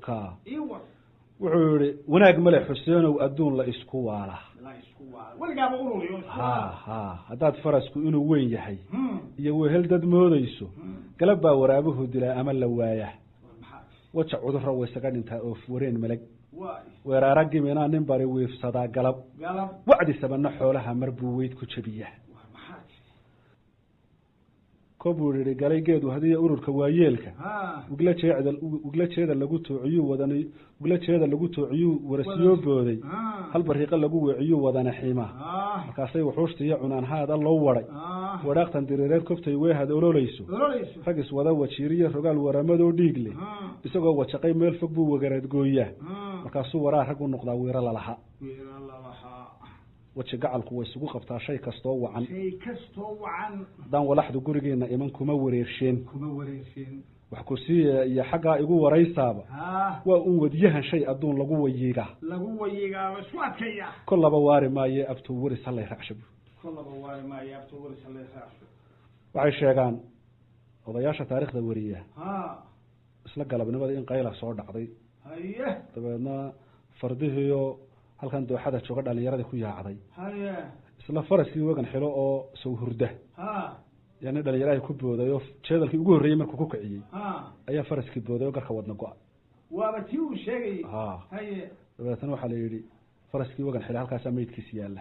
Waka Iwa. Wuxuu yihi, "Wanaag male, Xuseenow, adduun la isku waalaa." La isku waa weligaaba ururiyo isku Ha waa. Ha, haddaad farasku inuu weyn yahay iyo wehel dad moodayso, galab baa waraabuhu dilaa ama la waayaa. War maxaa? Waja cudurra waysaga dhintaa oof wareen malag. Waay. Weeraara giminaa nin bari wiifsadaa galab. Galab. Wacdi sabana xoolaha mar buu weyd ku jebiyaa. War maxaa? Ko buu yihi, galay geedu hadiya ururka waayeelka. Wigla jeecda, wigla jeeda lagu toociyuu wadana, wigla jeeda lagu toociyuu warasiyoo booday. Hal bariiqo lagu weeciyuu wadana ximaa. Markaasay wuxuushta iyo cunaan haada loo waday. Waraaqtan diriireed kobtay weehad ololeyso. Ololeyso. Rag iswada wajiiriyo rogaal waramadoo dhiig leh. Isagoo wajaqay meel fog buu wagareed gooyaa. Markaasuu waraa rag u noqdaa wiiro lalaha. Wiila lalahaa. Weji gacalku way isugu qabtaa shay kastoo wacan. Shay kastoo wacan. Haddaan walaxdu gurigeena iman, kuma wareersheen. Kuma wareersheen. Wax ku siiya iyo xaggaa igu waraysaaba. Waa un wadyahan shay adduun lagu wayigaa. Lagu wayigaa, la isku adkaya. Kollaba waari maaye, abtuu waris hallay racshabu. Kollaba waari maayo, abto waris hallay raacsho. Waxay sheegaan odayaasha taariikhda wariya, isla galabnimada in qayla soo dhacday. Dabeedna fardihiiyo halkan dooxada jooga dhalinyaradii ku yaacday. Isla faraskii Wagan Xilo oo sow hurda, yani dhalinyarahay ku booday oo jeedalkii ugu horreeyey markuu ku kiciyey, ayaa faraskii booday oo garka wadna go-a. Waaba tii uu sheegayay. Dabeetna waxaa la yidhi faraskii Wagan Xilo halkaasaa meydkiisi yaalla.